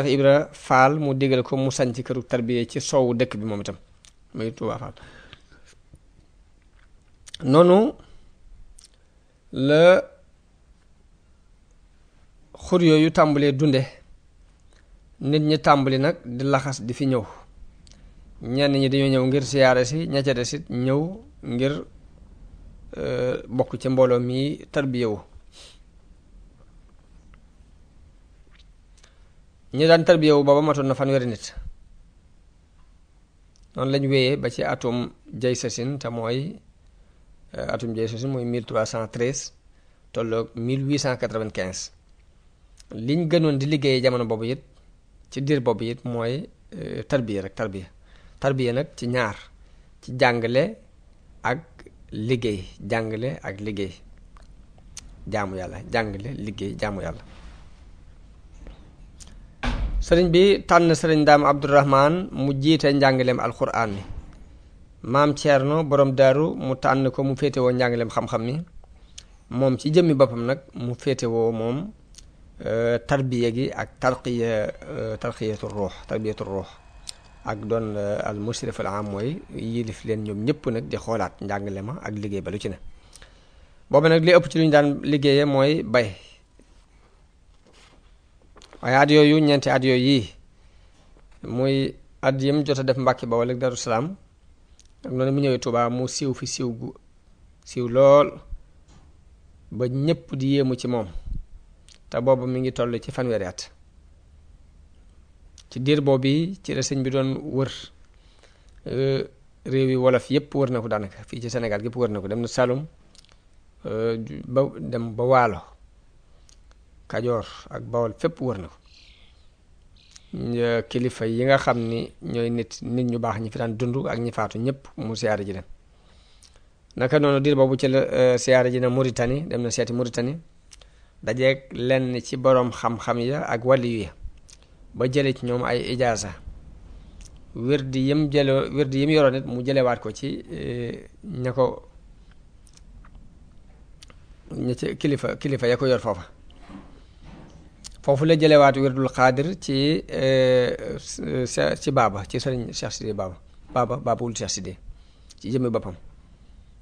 Ibra Faal mu digal ko mu sañ ci këru tarbiya ci soowu dëkk bi moom itam muy Tuubaa Faal. noonu la xur yooyu tàmbalee dunde nit ñi tàmbali nag di laxas di fi ñëw ñenn ñi dañoo ñëw ngir siyaare si ña ca des it ñëw ngir bokk ci mbooloo mi tarbiyewu. ñi daan tarbiyewu booba matoon na fanweeri nit noonu lañ wéyee ba ci atum Jaysasin te mooy atum Jaysasin mooy 1313 tolloog 1895 liñ gënoon di liggéeyee jamono boobu it ci diir boobu it mooy tarbiya rek tarbiya nag ci ñaar ci jàngale ak liggéey jàngale ak liggéey jaamu yàlla jàngale liggéey jaamu yàlla. sëriñ bi tànn sëriñ Daam Abdourahman mu jiite njàngaleem alxuraan mi maam Ceerno borom daaru mu tànn ko mu féetewoo njàngaleem xam-xam mi moom ci jëmmi boppam nag mu féetewoo moom tarbiya gi ak tarbiyatu ruux ak doon al musrif al am mooy yilif leen ñoom ñëpp nag di xoolaat njàngale ma ak liggéey ba lu ci ne. boobu nag li ëpp ci lu ñu daan liggéeyee mooy bay waaye at yooyu ñeenti at yooyu yii muy at yim jot a def Mbàkke Bawol ak Daru Salaam ak noonu mu ñëwee Tuubaa mu siiw fi siiw lool ba ñëpp di yéemu ci moom te boobu mi ngi toll ci fanweeri at. ci diir boobu ci la sëñ bi doon wër réew yi wolof yépp wër na ko daanaka fii ci Sénégal gépp wër na ko dem na Saloum ba dem ba Waalo Kajoor ak Bawol fépp wër na ko kilifa yi nga xam ni ñooy nit ñu baax ñi fi daan dund ak ñi faatu ñëpp mu siyaare ji leen. naka noonu diir boobu ci la siyaare ji na Mauritanie dem na seeti Mauritanie dajeeg lenn ci boroom xam-xam ya ak wàlliyu ya ba jële ci ñoom ay ijaasa wérdi yim yoroon nit mu jëlewaat ko ci ña ci kilifa ya ko yor foofu la jëlewaat wérdul xaadir ci baaba ci sëriñ Cheikh Sidé baaba wul Cheikh Sidé ci jëmmi boppam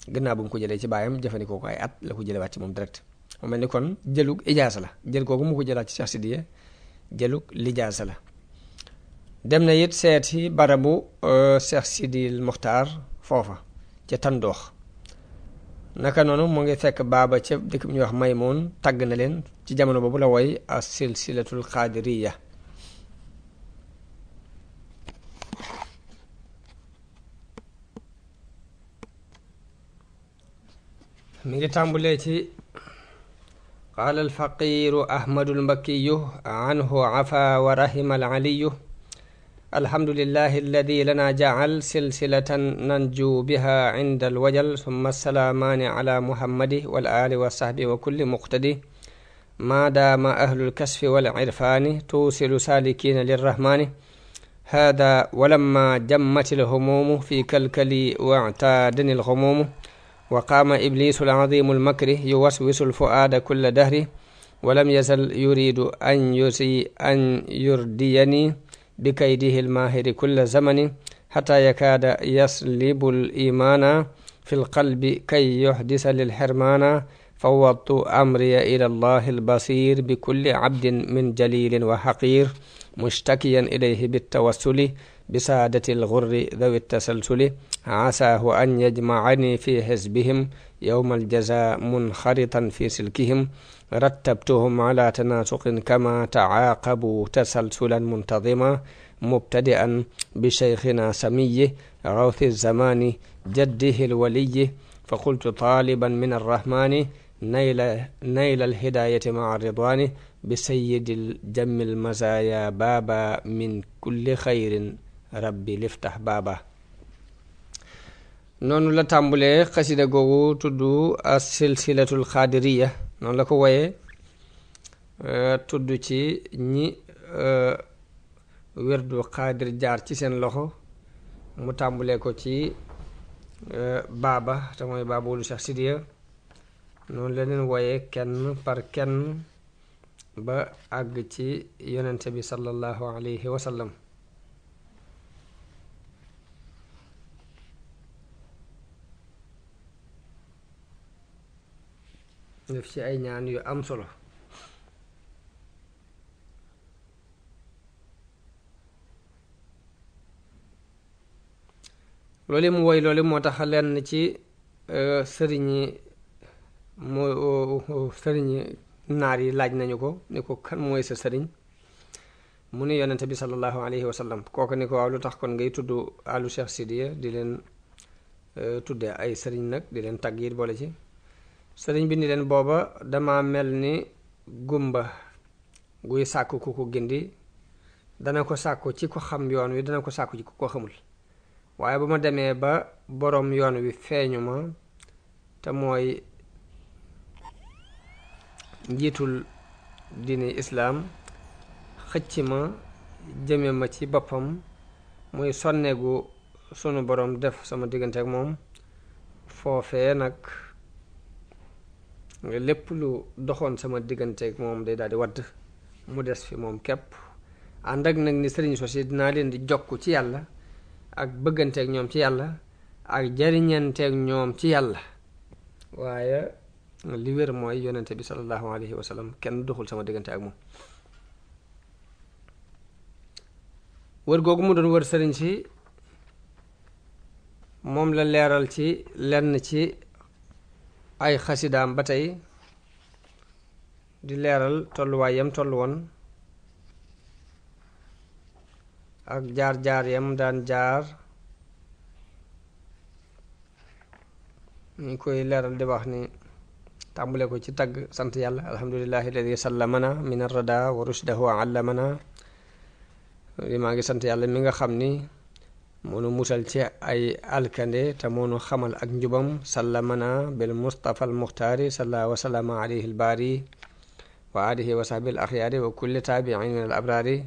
gannaaw bu mu ko jëlee ci baayam jëfandikoo ko ay at la ko jëlewaat ci moom direct mu mel ni kon jëlug ijaasa la jël kooku mu ko jëlaat ci Cheikh Sidé jëlug lijaasa la. dem na it seeti barabu Cheikh Sidil Muxtaar foofa ca Tandoox naka noonu mu ngi fekk baaba ca dëkk bi ñuy wax Maymoun tàgg na leen ci jamono boobu la woy as silsilatul qaadiriya. mi ngi tàmbulee ci qaala alfaqiru ahmadul mbakkiyu anhu afa wa rahima al aliyu alhamdulillahi alladi lana jacal silsilatan nanju biha inda alwajal summa salaamaani ala muhammadi wal ali wa sahbi wa kulli muqtadi ma daama ahlu lkasfi wal irfaani tuusilu saalikiina lirrahmaani hada walamma jammat alhumuumu fi kalkali wa ictaadani alhumuumu wa qaama iblisu alcazimu almakri yuwaswisu alfuaada kulla dahri walam yazal yuridu an yurdiyani bikaydihi almaahiri kulla zamani xata yakaada yaslibu alimaana fi lqalbi kay yuxdisa lilxirmaana fawwadtu amriya ila allahi albasir bikulli cabdin min jalilin wa xaqir mushtakiyan ilayhi bittawassuli bisaadati algurri dawi tasalsuli asaahu an yajmacani fi xisbihim yowma aljaza munxaritan fi silkihim rattabtuhum ala tanaasuqin kama tacaaqabu tasalsulan muntadima mubtadi'an bi sheykhina samiyi gawthi zamani jaddihi alwaliyi fa qultu taaliban min arrahmani nayla alhidayati maca ridwani bi sayidi aljammi almazaya baaba min kulli xayrin rabbi liftax baaba. noonu la tàmbulee xasida googu tudd as silsilatul xaadiriya noonu la ko woyee tudd ci ñi werdu xaadir jaar ci seen loxo mu tàmbulee ko ci baaba te mooy baaba wulu Cheikh Sidiya noonu la leen woyee kenn par kenn ba àgg ci yonente bi sallallahu alayhi wa sallam. def ci ay ñaan yu am solo. loolu mu woy loolu moo tax lenn ci sëriñi naar yi laaj nañu ko ni ko kan mooy sa sëriñ mu ni yonente bi sallallahu alayhi wa sallam. kooku ni ko waaw lu tax kon ngay tudd alu Cheikh Sidiya di leen tudde ay sëriñ nag di leen tagg yi boole ci. sëriñ bi ni leen booba dama mel ni gumba guy sàkku ku ko gindi, dana ko sàkku ci ko xam yoon wi, dana ko sàkku ci ku ko xamul. waaye bu ma demee ba boroom yoon wi feeñu ma te mooy njiitul diine islaam, xëcc ma jëme ma ci boppam, muy sonneegu sunu boroom def sama diggante ak moom, foofee nag lépp lu doxoon sama diggante ak moom day daal di wadd, mu des fi moom képp. ànd ak nag ni sëriñ sosi dinaa leen di jokk ci yàlla ak bëgganteeg ñoom ci yàlla ak jariñanteeg ñoom ci yàlla. waaye li wér mooy yonente bi sallallahu alayhi wa sallam kenn doxul sama diggante ak moom. wër googu mu doon wër sëriñ si moom la leeral ci lenn ci ay xasidaam ba tey, di leeral tolluwaay yam tollu woon ak jaar-jaar yam daan jaar. ñu koy leeral di wax ni tàmbule ko ci tagg sant yàlla, alhamdulillahi alladi sallamana min arrada wa rushdahu allamana. maa ngi sant yàlla mi nga xam ni moonu musal ci ay alkande te moonu xamal ak njubam. sallamana bil mustafa al muxtaari salla wa sallama alayhi al baari wa alihi wa sahbi al axyaari wa kulli taabiin min al abraari.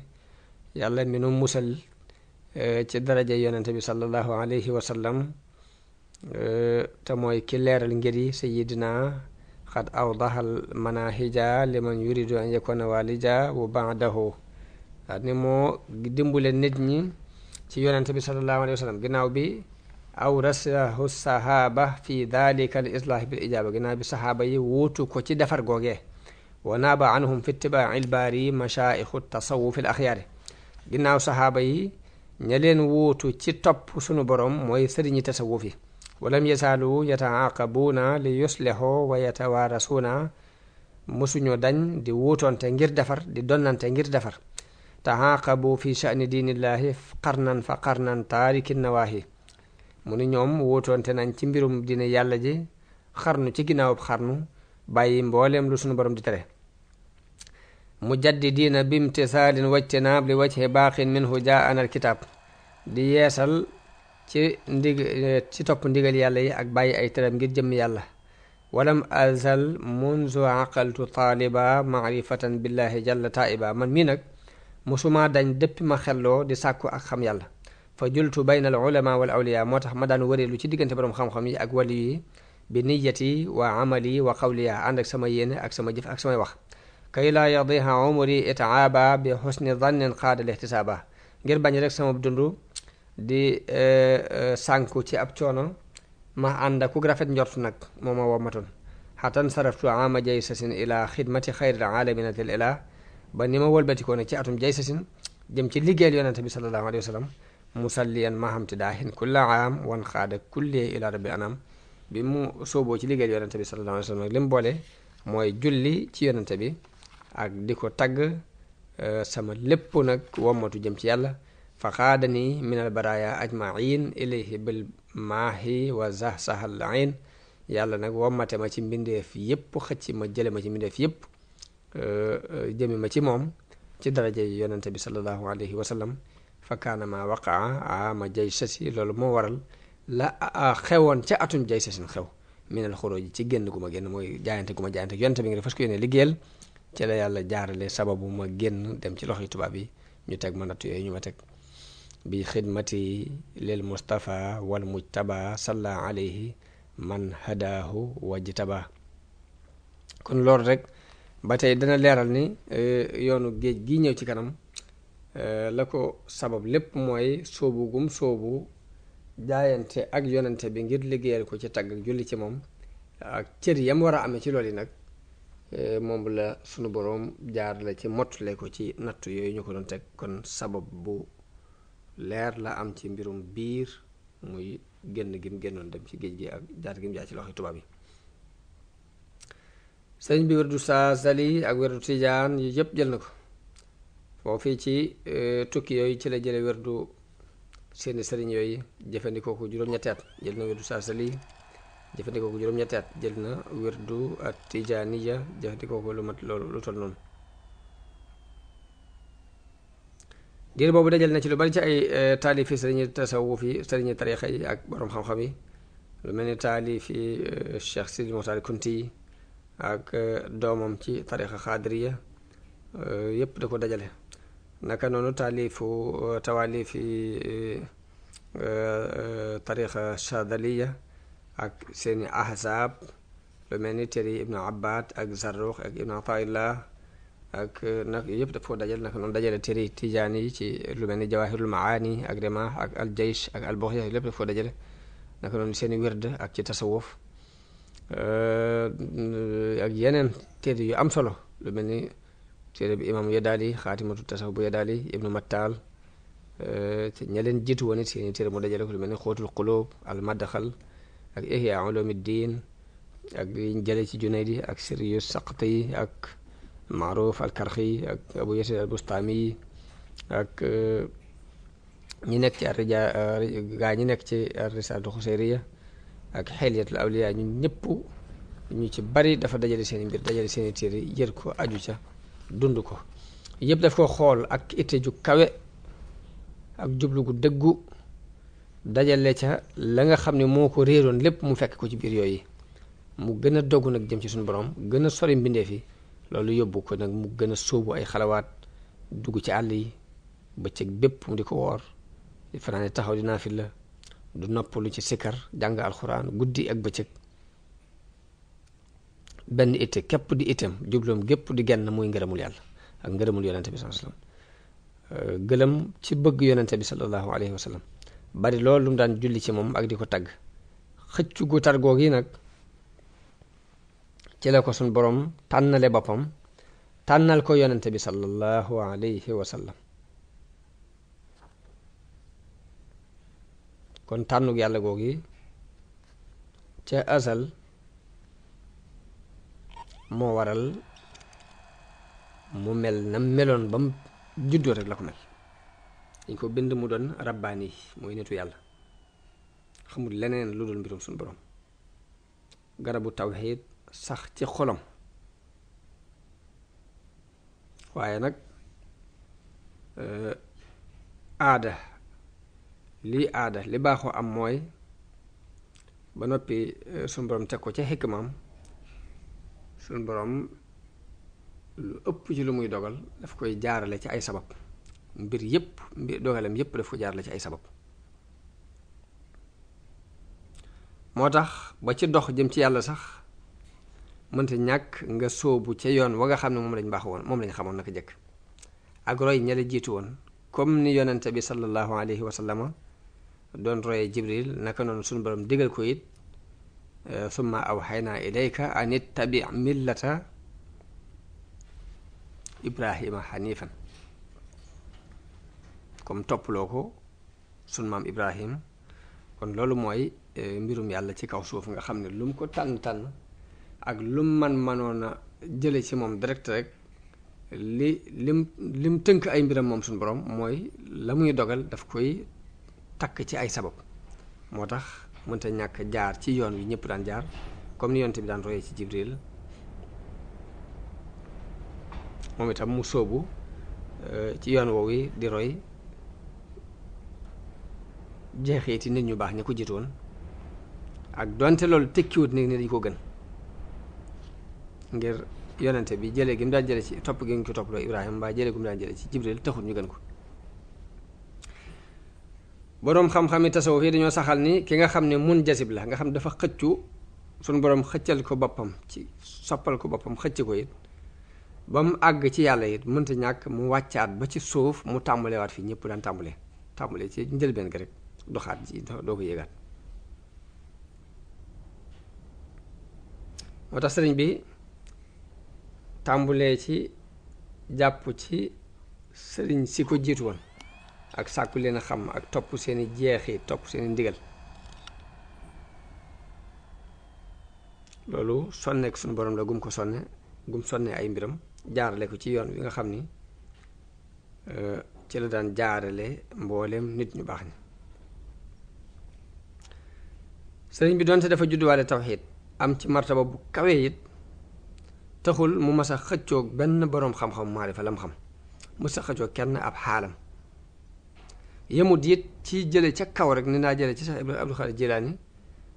yàlla mi nu musal ci daraja yonente bi sallallahu alayhi wa sallam, te mooy ki leeral ngir yi sayidina xad awdahal manahija liman yuridu an yakuna walija wa baadahu. ni moo dimbule nit ñi ci yonente bi sallallahu alayhi wa sallam ginnaaw bi awrasahu sahaba fi dalika al islaahi bil ijaaba, ginnaaw bi sahaaba yi wuutu ko ci defar googee. wa naaba anhum fi itibaa'i al baari mashaayixu tasawufi al axyaari. ginnaaw sahaaba yi ña leen wuutu ci topp sunu borom mooy sëriñi tasawuf yi. walam yasaalu yataaqabuuna li yuslihu wa yatawaarasuuna, mosuñu dañ di wuutoonte ngir defar, di donnante ngir defar. taaqabu fi sha'ni diinillahi qarnan fa qarnan taariki nawaahi. mu ni ñoom wuutoonte nañ ci mbirum diine yàlla ji xarnu ci ginnaawub xarnu, bàyyi mbooleem lu sunu borom di tere. mujaddidiina bimtisaalin wajtinaab li wajhi baaqin minhu jaa'ana alkitaab. di yeesal ci topp ndigal yàlla yi ak bàyyi ay teram ngir jëmm yàlla. walam azal munzu aqaltu taaliba maarifatan billahi jalla taiba. man mii nag musuma dañ déppi ma xelloo di sàkku ak xam yàlla. fa jultu bayna al ulama wal awliya, moo tax ma daan wëreelu ci diggante borom xam-xam yi ak wali yi, bi niyati wa amali wa qawliya, ànd ak sama yéene ak sama jëf ak samay wax. kay laa yadiha umri itaaba bi xusni dannin qaada lihtisaaba, ngir bañ rek sama dund di sànku ci ab coono, ma ànd ak ku rafet njort nag moo ma womatoon. xatan saraftu ama jaysasin ila xidmati xayril alamina til ila, ba ni ma wëlbatikoo nag ci atum jaysasin jëm ci liggéeyal yonente bi sallallahu alayhi wa sallam. musalliyan mahamti daahin kulla aam wan xaada kulli ila rabbi anam. bi mu sooboo ci liggéeyal yonente bi sallallahu alayhi wa sallam nag li mu boole mooy julli ci yonente bi ak di ko tagg, sama lépp nag wommatu jëm ci yàlla. fa xaadani min al baraya ajmain ilayhi bil maahi wa zahsahal ain. yàlla nag wommate ma ci mbindeef yépp, xëcc ma jële ma ci mbindeef yépp, jëme ma ci moom ci daraja yi yonente bi sallallahu alayhi wa sallam. fa kaana ma waqaa ama jaysasi, loolu moo waral la xewoon ca atum jaysasin xew. minal xuróoji ci génn gu ma génn, mooy jaayante gu ma jaayante yonente bi nga fas ko yéene liggéeyal. ci la yàlla jaarale sababu ma génn dem ci loxoy tubaab yi, ñu teg ma natt yooyu ñu ma teg. bi xidmati lil mustafa wal mujtaba salla alayhi man hadaahu wajtaba. kon loolu rek ba tey dana leeral ni yoonu géej gi ñëw ci kanam la ko sabab lépp mooy sóobu gum sóobu jaayante ak yonente bi ngir liggéeyal ko ci tagg ak julli ci moom ak cër yam war a amee ci loolu yi nag moom la sunu boroom jaar la ci mottule ko ci nattu yooyu ñu ko doon teg kon sabab bu leer la am ci mbirum biir muy génn gim génnoon dem ci géej gi ak jaar gim jaar ci loxo tubaab yi. sëriñ bi werdu Saasali ak werdu Tijaan yi yëpp jël na ko foofii ci tukki yooyu ci la jële werdu seeni sëriñ yooyu jëfandikoo ko juróom-ñetti at jël na werdu Saasali jëfandikoo ko juróom-ñetti at jël na werdu ak Tijaaniya jëfandikoo ko lu mat loolu lu toll noonu. diir boobu dajal na ci lu bari ci ay taalifi sëriñi tasawuf yi sëriñi tarixa yi ak borom xam-xam yi lu mel ni taalifi Cheikh Sidi Moxtaar Kunti yi ak doomam ci tarixa xaadiriya yépp da ko dajale. naka noonu tawaalifi tarixa Chadaliya ak seeni ahzaab lu mel ni téere Ibnu Abbad ak Zarruq ak Ibnu Ataillah ak nag yëpp daf ko dajal naka noonu dajale téere Tijaani yi ci lu mel ni Jawahirul Maani ak Rimah ak al Jaysh ak al Bughya lépp daf ko dajale naka noonu seeni wird ak ci tasawuf ak yeneen téere yu am solo lu mel ni téere bi imam Yadaali xaatimatu tasawuf bu Yadaali Ibnu Mattal ña leen jiitu woon it seeni téere mu dajale ko lu mel ni Xóotul Qulub al Madxal ak Ihya Ulumuddin ak yiñ jële ci Junaydi ak Siryu Saqti ak Maaruf al Karxi ak Abu Yasid al Bustami ak ñi nekk ci gaa ñi nekk ci Risalatu Xuseyriya ak Xilyatul Awliya ñu ñëpp ñu ci bari dafa dajale seeni mbir dajale seeni téere yër ko aju ca dund ko yëpp daf ko xool ak itte ju kawe ak jublu gu dëggu dajale ca la nga xam ne moo ko réeroon lépp mu fekk ko ci biir yooyu mu gën a dogg nag jëm ci suñu borom gën a sori mbindeef yi loolu yóbbu ko nag mu gën a sóobu ay xalawaat dugg ci àll yi bëccëg bépp mu di ko woor di fanaane taxaw di naafila du noppalu ci sikkar jàng alxuraan guddi ak bëccëg benn itte képp di itam jubloom gépp di genn muy ngërëmul yàlla ak ngërëmul yonente bi sallallahu alayhi wasallam gëlëm ci bëgg yonente bi sallallahu alayhi wasallam bari loolu lu mu daan julli ci moom ak di ko tagg xëccu gu tar googi nag ci la ko suñ borom tànnale boppam tànnal ko yonente bi sallallahu alayhi wa sallam kon tànnug yàlla googi ca asal moo waral mu mel na meloon ba mu juddoo rek la ko mel dañ ko bind mu doon rabbaani mooy nitu yàlla xamul leneen lu dul mbirum suñ borom garabu tawxiid sax ci xolam waaye nag aada li baaxoo am mooy ba noppi suñu borom teg ko ca xikmaam suñu borom lu ëpp ci lu muy dogal daf koy jaarale ci ay sabab mbir dogalam yépp daf ko jaarale ci ay sabab moo tax ba ci dox jëm ci yàlla sax mënta ñàkk nga sóobu ca yoon wa nga xam ne moom lañ baax woon moom lañ xamoon naka jëkk ak roy ña la jiitu woon comme ni yonente bi sallallahu alayhi wa sallama doon roye Jibril naka noonu suñu borom digal ko it summa awxaynaa ilayka an ittabi millata Ibrahima xanifan comme topploo ko sunu maam Ibrahim kon loolu mooy mbirum yàlla ci kaw suuf nga xam ne lu mu ko tànn ak lu mu manoon a jële ci moom direct rek lim tënk ay mbiram moom suñu borom mooy la muy dogal daf koy takk ci ay sabab moo tax mënta ñàkk jaar ci yoon wi ñëpp daan jaar comme ni yonte bi daan royee ci Jibril moom itam mu sóobu ci yoon woowu di roy jeexeeti nit ñu baax ña ko jiitoon ak donte loolu tekkiwut ni dañ ko gën ngir yonente bi jëlee gi mu daan jële ci topp gi mu ko topp loo Ibrahima mbaa jëlee gi mu daan jële ci Jibril taxut ñu gën ko boroom xam-xam yi tasawuf yi dañoo saxal ni ki nga xam ne mun jasib la nga xam dafa xëccu suñu boroom xëccal ko boppam ci soppal ko boppam xëcc ko it ba mu àgg ci yàlla it mënta ñàkk mu wàccaat ba ci suuf mu tàmbalewaat fii ñëpp daan tàmbalee ci njëlbeen gi rek doxaat ji doo ko yéegaat. moo tax sëriñ bi tàmbulee ci jàpp ci sëriñ si ko jiitu woon ak sàkku leen a xam ak topp seeni jeexi topp seeni ndigal. loolu sonneek suñu borom la gum ko sonne ay mbiram jaarale ko ci yoon wi nga xam ni ci la daan jaarale mbooleem nit ñu baax ni. sëriñ bi doonte dafa judduwaale tawxiid am ci martaba bu kawee it taxul mu mas a xëccoog benn boroom xam-xam maarifa lam xam mas a xëccoog kenn ab xaalam yemut it ci jële ca kaw rek ni naa jële ci Cheikh Abdul Xaadir Jilaani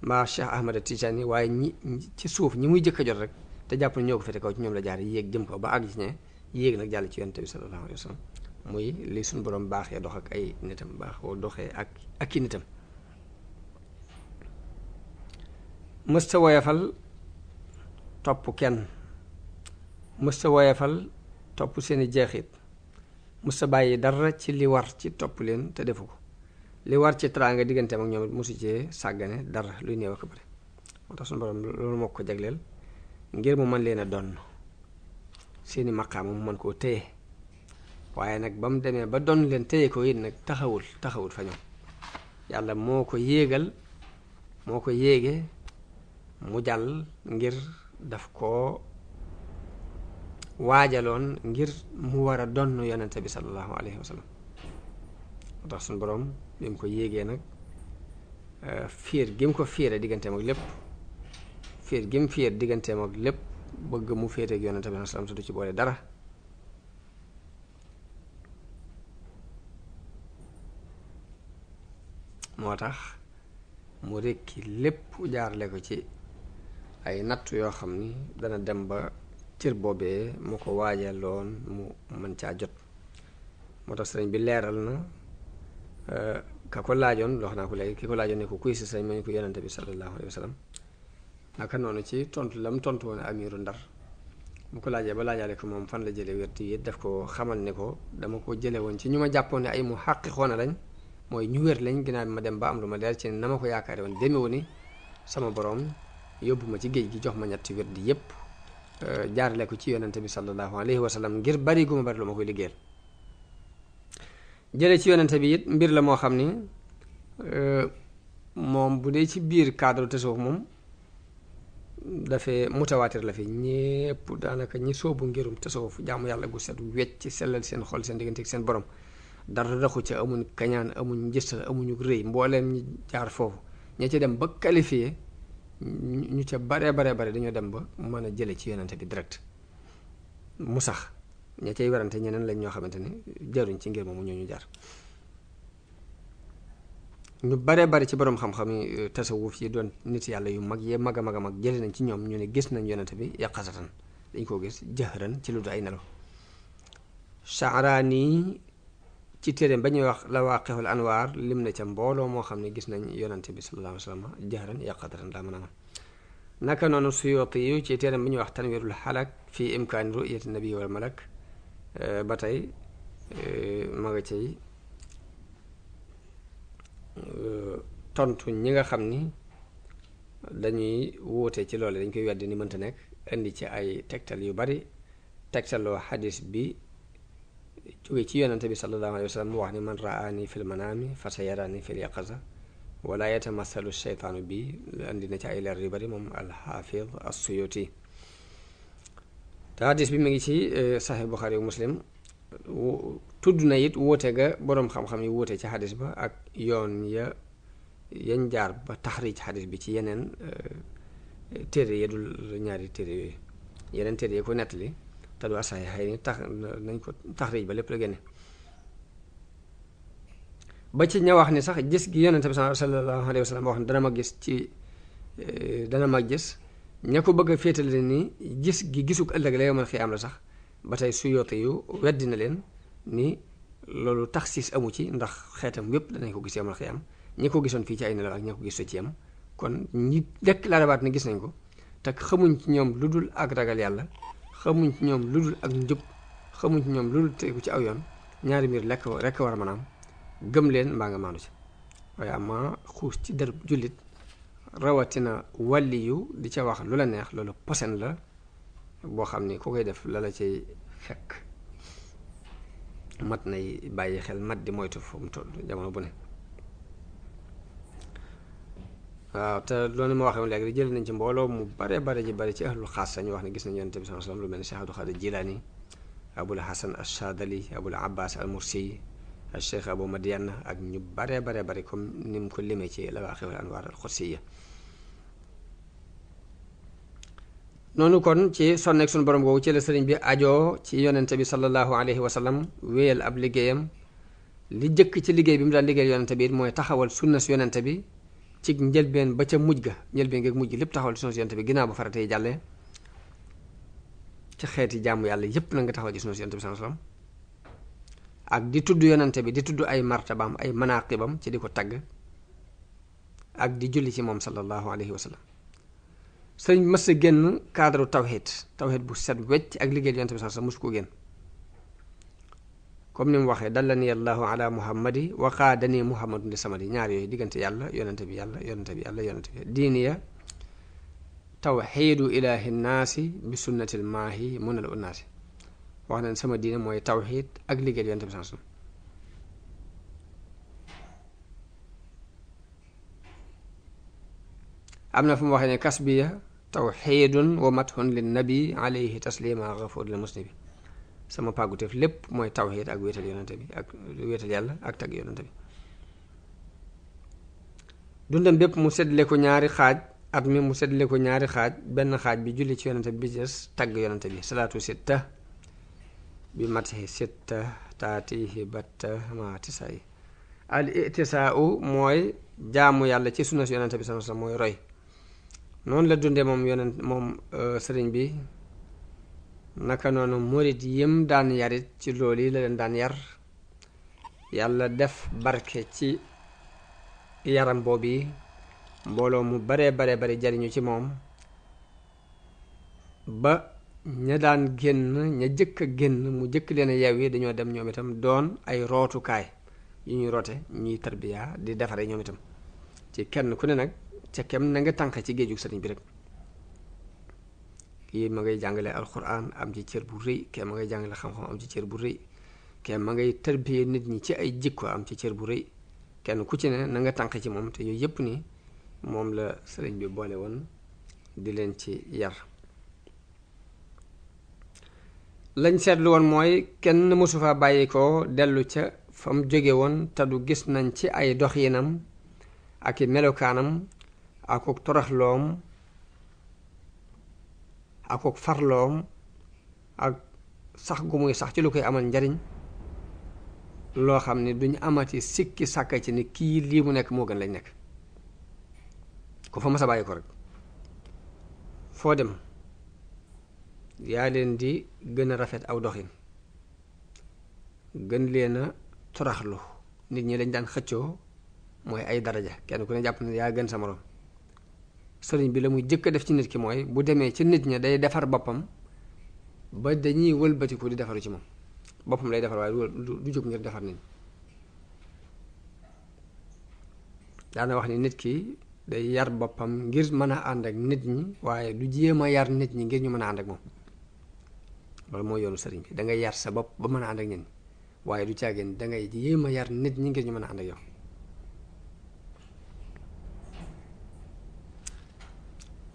mbaa Cheikh Ahmad Tijaani waaye ñi ci suuf ñi muy jëkk a jot rek te jàpp ne ñoo ko fete kaw ci ñoom la jaar yéeg jëm ko ba àgg ci ne yéeg nag jàll ci yonent bi sallallahu alayhi wa sallam muy li suñu borom baaxee dox ak ay nitam baaxoo doxee ak i nitam. mësta woyafal topp kenn mësta woyafal topp seeni jeexit mësta bàyyi dara ci li war ci topp leen te defu ko li war ci teraanga digganteem ak ñoom it mosu cee sàggane dara luy néew ak bëri. moo tax suñu borom loolu moo ko jagleel ngir mu mën leen a donn seeni maqaama mu mën koo téye waaye nag ba mu demee ba donn leen téye ko it nag taxawul fa ñoom yàlla moo ko yéege mu jàll ngir daf koo waajaloon ngir mu war a donn yonente bi sallallahu alayhi wa sallam. moo tax suñu borom bi mu ko yéegee nag fiir gi mu ko fiire digganteem ak lépp fiir gi mu fiir digganteem ak lépp bëgg mu féete ak yonente bi sallallahu alayhi wa sallam te du ci boole dara. moo tax mu rekki lépp jaarle ko ci ay natt yoo xam ni dana dem ba cër boobee mu ko waajaloon mu mën caa jot. moo tax sëriñ bi leeral na ka ko laajoon wax naa ko léegi ki ko laajoon ne ko kuy si sëriñ ma ñu ko yonente bi sallallahu alayhi wa sallam naka noonu ci tontu la mu tontu woon amiru Ndar mu ko laajee ba laajaale ko moom fan la jële wérti it daf ko xamal ne ko dama ko jële woon ci ñu ma jàppoon ne ay mu xàqiqoona lañ mooy ñu wér lañ ginnaaw bi ma dem ba am lu ma leer ci na ma ko yaakaare woon demewu ni sama borom yóbbu ma ci géej gi jox ma ñetti wér di yépp jaarale ko ci yonente bi sallallahu alayhi wa sallam ngir bari gu ma bari lu ma koy liggéeyal. jële ci yonente bi it mbir la moo xam ni moom bu dee ci biir cadre tasawuf moom dafay mutawaatir la fi ñépp daanaka ñi soobu ngirum tasawuf jaamu yàlla gu set wecc sellal seen xol seen diggante ak seen borom dara raxu ca amuñ kañaan amuñ njëstal amuñu rëy mbooleem ñi jaar foofu ña ca dem ba qualifié ñu ca bare dañoo dem ba mën a jële ci yonente bi direct mu sax ña cay werante ñeneen lañ ñoo xamante ni jaruñ ci ngir moomu ñoo ñu jaar. ñu bare ci borom xam-xam yi tasawuf yi doon nit yàlla yu mag yee mag a mag jële nañ ci ñoom ñu ne gis nañ yonente bi yaqasatan dañ koo gis jëhran ci lu du ay nelaw. Sha'rani ci téeréem ba ñuy wax Lawaqihul Anwaar lim na ca mbooloo moo xam ne gis nañ yonente bi sallallahu alayhi wa sallam jëhran yaqasatan daa mën a naka noonu Suyuti yu ci téeréem ba ñuy wax Tanwirul Halak fi imkaani ru'yati nabi wal malak ba tey ma nga cay tontu ñi nga xam ni dañuy wuute ci loole dañ koy weddi ni mënta nekk indi ci ay tegtal yu bari tegtaloo xadis bi jóge ci yonante bi sallallahu alayhi wa sallam mu wax ni man raani fil manaami fa sayarani fil yaqaza wala yatamasalu sheytaanu bi indi na ci ay leer yu bari moom alxaafid as-Suyuti te xadis bi mu ngi ci Sahih Buxaari Muslim tudd na it wuute ga boroom xam-xam yi wuute ci xadis ba ak yoon yañ jaar ba taxriij xadis bi ci yeneen téere ya dul ñaari téere yooyu yeneen téere yi ko nettali te du asaay xëy ni tax nañ ko taxriij ba lépp la génne ba ci ña wax ni sax gis gi yonente bi sallallahu alayhi wa sallam wax ne dana ma gis ña ko bëgg a féetale ni gis gi gisuk ëllëg la yawmal xiyaam la sax ba tey Suyuti yu weddi na leen ni loolu taxsiis amu ci ndax xeetam yépp danañ ko gis yawmal xiyaam ñi ko gisoon fii ci ay nelaw ak ñi ko gis ci am kon ñi dekk laa rabaat ne gis nañ ko te xamuñ ci ñoom lu dul ak ragal yàlla xamuñ ci ñoom lu dul ak njub xamuñ ci ñoom lu dul tegu ci aw yoon ñaari mbir rekk war a mën a am gëm leen mbaa nga maandu ci waaye ama xuus ci derub jullit rawatina wàlliyu di ca wax lu la neex loolu posen la boo xam ni ku koy def la la cay fekk mat nay bàyyi xel mat di moytu fu mu toll jamono bu ne waaw te loolu ma waxee léegi jël nañ ci mbooloo mu bare bari ci ahlul xaas ñu wax ne gis nañu yonent bi sallallahu alayhi wasallam lu mel ni Cheikh Abdul Xaadir Jilaani Abul Hasan Ash-Shaadili Abul Abbas al-Mursi Cheikh Abu Madiana ak ñu bare bari comme ni mu ko limee ci Lawaaqi'ul Anwaar al-Qudsiyya noonu kon ci sonneeg suñu borom googu ci la sëriñ bi ajoo ci yonente bi sallallahu alayhi wa sallam wéyal ab liggéeyam li jëkk ci liggéey bi mu daal liggéeyal yonente bi mooy taxawal sunna si yonente bi ci njëlbeen ba ca mujj ga njëlbeen geeg mujj gi lépp taxawal sunna si yonente bi ginnaaw ba farata yi jàllee ci xeeti jaamu yàlla yépp na nga taxawal ci sunna si yonente bi sallallahu alayhi wa sallam ak di tudd yonente bi di tudd ay martabaam ay manaqibam ci di ko tagg ak di julli ci moom sallallahu alayhi wa sallam sëriñ bi mës a génn cadre tawhid bu set wecc ak liggéey yonent bi sax mësu ko génn comme ni mu waxee dallani allahu ala muhammadi wa qaadani muhammadun di samadi ñaar yooyu diggante yàlla yonente bi diini ya tawxiidu ilahi nnaasi bi sunnatil maahi munal unnaasi wax nañ sama diine mooy tawxid ak liggéey yonente bi sax am na fu mu waxee ne kasbiya tawxiidun wa mathun lin nabi alayhi taslima ghafuur lil muslimin sama pàgguteef lépp mooy tawxiid ak wéetal yonente bi ak wéetal yàlla ak tagg yonente bi dundam bépp mu seddale ko ñaari xaaj at mi mu seddale ko ñaari xaaj benn xaaj bi julli ci yonente bi bi des tagg yonente bi salaatu sitta bi matihi sitta taatihi batta ma tisayi al itisaau mooy jaamu yàlla ci sunna si yonente bi sallallahu alayhi wasallam mooy roy noonu la dundee moom sëriñ bi naka noonu murit yim daan yarit ci loolu yi la leen daan yar yàlla def barke ci yaram boobu yi mbooloo mu bare jariñu ci moom ba ña daan génn ña jëkk a génn mu jëkk leen a yeew yi dañoo dem ñoom itam doon ay rootukaay yu ñuy roote ñuy tarbiya di defare ñoom itam ci kenn ku ne nag ca kem na nga tànq ci géejug sëriñ bi rek kii ma ngay jàngale alquran am ci cër bu rëy kee ma ngay jàngale xam-xam am ci cër bu rëy kee ma ngay tarbiya nit ñi ci ay jikko am ci cër bu rëy kenn ku ci ne na nga tànq ci moom te yooyu yépp ni moom la sëriñ bi boole woon di leen ci yar lañ seetlu woon mooy kenn mësu fa bàyyi ko dellu ca fa mu jóge woon te du gis nañ ci ay doxinam ak i melokaanam akuk toroxloom akuk farloom ak sax gu muy sax ci lu koy amal njariñ loo xam ne duñ amati sikki sàkka ci ni kii lii mu nekk moo gën lañ nekk ku fa mas a bàyyi ko rek foo dem yaa leen di gën a rafet aw doxin gën leen a toraxlu nit ñi lañ daan xëccoo mooy ay daraja kenn ku ne jàpp ne yaa gën sa moroom sëriñ bi la muy jëkk a def ci nit ki mooy bu demee ci nit ña day defar boppam ba dañuy wëlbatiku di defaru ci moom boppam lay defar waaye du jóg ngir defar nit ñi daana wax ni nit ki day yar boppam ngir mën a ànd ak nit ñi waaye du jéem a yar nit ñi ngir ñu mën a ànd ak moom loolu mooy yoonu sëriñ bi dangay yar sa bopp ba mën a ànd ak nit ñi waaye du caageen dangay jéem a yar nit ñi ngir ñu mën a ànd ak yow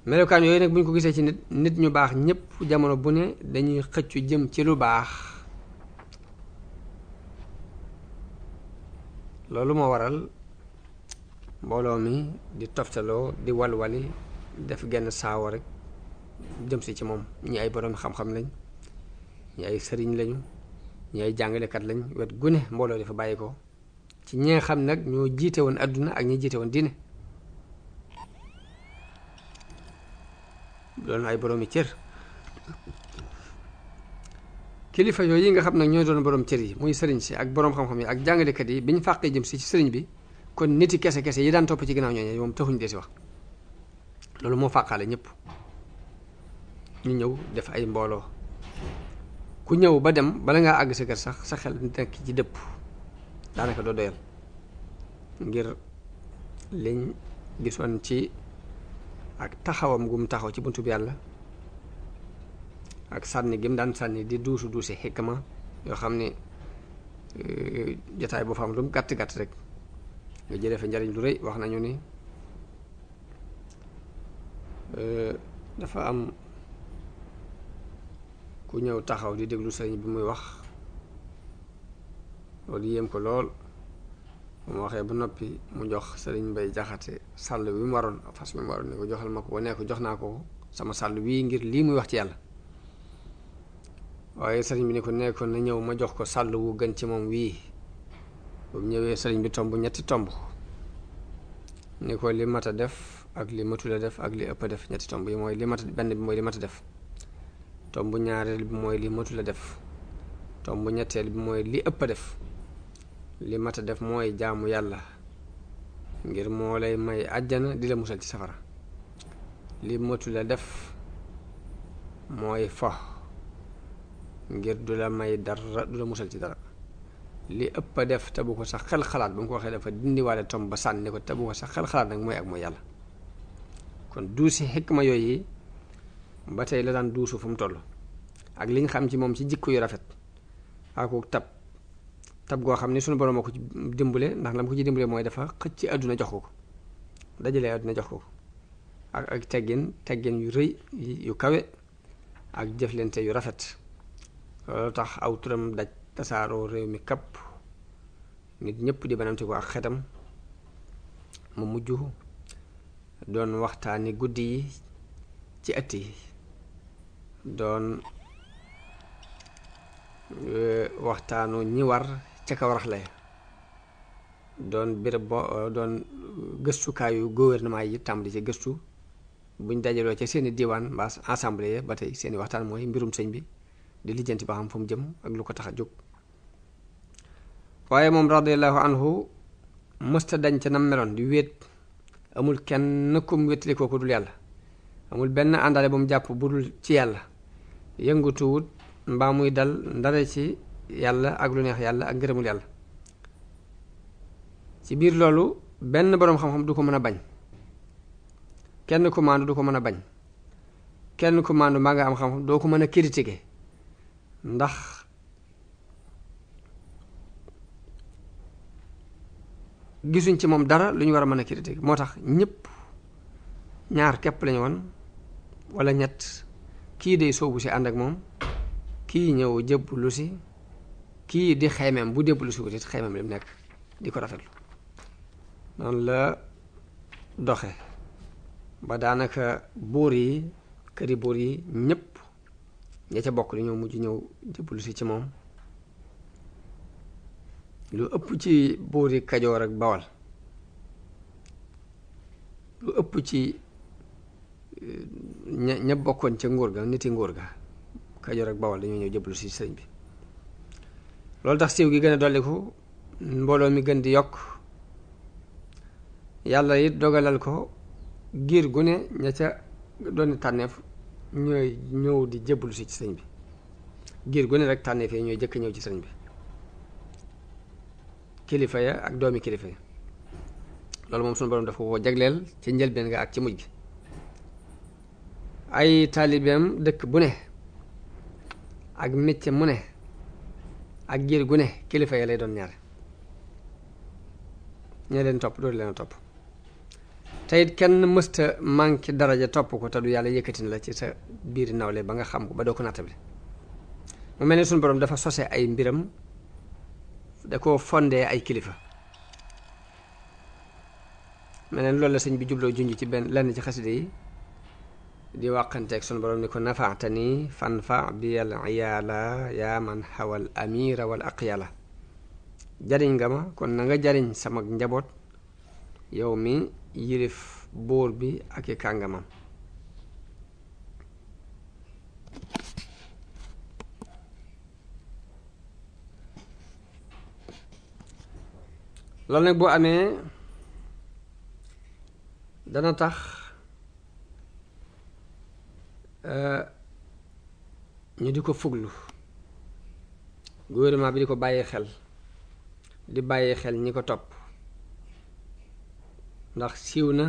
melokaan yooyu nag bu ñu ko gisee ci nit ñu baax ñépp jamono bu ne dañuy xëccu jëm ci lu baax loolu moo waral mbooloo mi di toftaloo di walwali def genn saawo rek jëm si ci moom ñi ay borom xam-xam lañ ñi ay sëriñ lañu ñi ay jàngalekat lañ wet gune mbooloo dafa bàyyi ko ci ñi nga xam nag ñoo jiite woon adduna ak ñi jiite woon diine doon ay boroomi cër kilifa yooyu yi nga xam nag ñoo doon borom cër yi muy sëriñ si ak borom xam-xam yi ak jàngalekat yi bi ñu fàqee jëm si ci sëriñ bi kon niti kese yi daan topp ci ginnaaw ñooñu moom taxuñ dee si wax loolu moo fàqaale ñëpp ñu ñëw def ay mbooloo ku ñëw ba dem bala ngaa àgg sa kër sax sa xel nekk ci dëpp daanaka doo doyal ngir liñ gisoon ci ak taxawam gum taxaw ci buntu bi yàlla ak sànni gim daan sànni di duusi xikma yoo xam ne jotaay boo fa am lu mu gàtt gàtt rek nga jëlee fa njariñ lu rëy. wax nañu ni dafa am ku ñëw taxaw di déglu sëriñ bi muy wax loolu yéem ko lool. bu mu waxee ba noppi mu jox sëriñ Mbay Jaxate sàll bi mu waroon fas bi mu waroon ne ko joxal ma ko ba ne ko jox naa ko sama sàll wii ngir lii muy wax ci yàlla. waaye sëriñ bi ne ko nekkoon na ñëw ma jox ko sàll wu gën ci moom wii. bu ñëwee sëriñ bi tomb ñetti tomb ni ko li mat a def ak li matula def ak li ëpp a def. ñetti tomb yi mooy li mat benn bi mooy li mat a def, tomb ñaareel bi mooy li matula def, tomb ñetteel bi mooy li ëpp a def. li mat a def mooy jaamu yàlla ngir moo lay may àjjana di la musal ci safara. li matula def mooy fo ngir du la may dara, du la musal ci dara. li ëpp a def te bu ko sax xel xalaat, ba mu ko waxee dafa dindiwaale tomb ba sànni ko te bu ko sax xel xalaat nag mooy ak mooy yàlla. kon duusi xikma yooyu ba tey la daan duusu fu mu toll ak liñ xam ci moom ci jikko yu rafet ak tab goo xam ne suñu borom moo ko ci dimbale, ndax la mu ko ci dimbale mooy dafa xëcc ci àdduna jox ko dajalee àdduna jox ko ak teggin yu rëy yu kawe ak jëflante yu rafet. loolu tax aw turam daj tasaaroo réew mi kapp, nit ñëpp di banamti ko ak xetam. mu mujj doon waxtaani guddi yi ci ëtt yi, doon waxtaanu ñi war ca kaw raxle, doon béréb doon gëstukaayu gouvernement yi tàmbali ci gëstu buñ dajaloo ca seeni diwaan mbaa assemblée ba tey seeni waxtaan mooy mbirum sëñ bi di lijjanti ba xam fu mu jëm ak lu ko tax a jóg. waaye moom radiyallahu anhu mësta dañ ca nam meloon di wéet, amul kenn kum wéttali kooku dul yàlla, amul benn àndale bu mu jàpp bu dul ci yàlla, yëngutuwut mbaa muy dal ndare ci yàlla ak lu neex yàlla ak ngërëmul yàlla. ci biir loolu benn boroom xam-xam du ko mën a bañ, kenn ku maandu du ko mën a bañ, kenn ku maandu mbaa nga am xam-xam doo ko mën a critiquer, ndax gisuñ ci moom dara lu ñu war a mën a critiquer. moo tax ñëpp ñaar képp lañu woon wala ñett, kii day soobu si ànd ak moom, kii ñëw jébbalu si, kii di xaymeem bu jébbalu si wutit xaymeem li mu nekk di ko rafetlu. noonu la doxe ba daanaka buur yi, këri buur yi ñëpp ña ca bokk dañoo mujj ñëw jébbalu si ci moom. lu ëpp ci buur yi Kajoor ak Bawal, lu ëpp ci ña bokkoon ca nguur ga, niti nguur ga Kajoor ak Bawal dañoo ñëw jébbalu si sëriñ bi. loolu tax siiw gi gën a dolliku, mbooloo mi gën di yokk. yàlla it dogalal ko giir gu ne ña ca doon tànneef ñooy ñëw di jébbalu si ci sëriñ bi. giir gu ne rek tànneef yi ñooy jëkk ñëw ci sëriñ bi, kilifa ya ak doomi kilifa ya. loolu moom sunu borom dafa ko jagleel ci njëlbeen nga ak ci mujj gi. ay taalibeem dëkk bu ne ak métier mu ne ak giir gu ne kilifa ya lay doon ñaare, ñee leen topp dootu leen topp. te it kenn mësta manqué daraja topp ko te du yàlla yëkkati na la ci sa biir nawle ba nga xam ko ba doo ko nattable. mu mel ni sunu borom dafa sose ay mbiram, da koo fondee ay kilifa. mel ne loolu la sëñ bi jubloo junj ci benn lenn ci xaside yi di wàqanteeg sunu borom ni ko nafaatani fanfa bi al iyaala yaa man xawal amira wal aqyala. jariñ nga ma kon na nga jariñ sama njaboot yow mi yilif buur bi ak i kàngamam. loolu nag boo amee dana tax ñu di ko fuglu gouvernement bi di ko bàyyi xel di bàyyi xel ñi ko topp ndax siiw na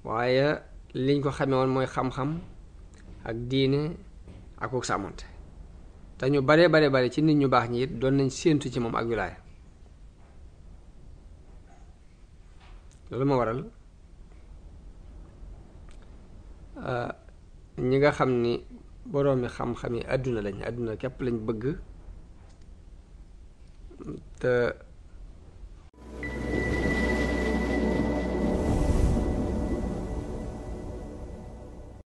waaye liñ ko xamee woon mooy xam-xam ak diine ak uk sàmmante te ñu bare ci nit ñu baax ñi it doon nañ séentu ci moom ak wilaaya loolu ma waral ñi nga xam ni boroomi xam-xam yi àdduna képp lañ bëgg te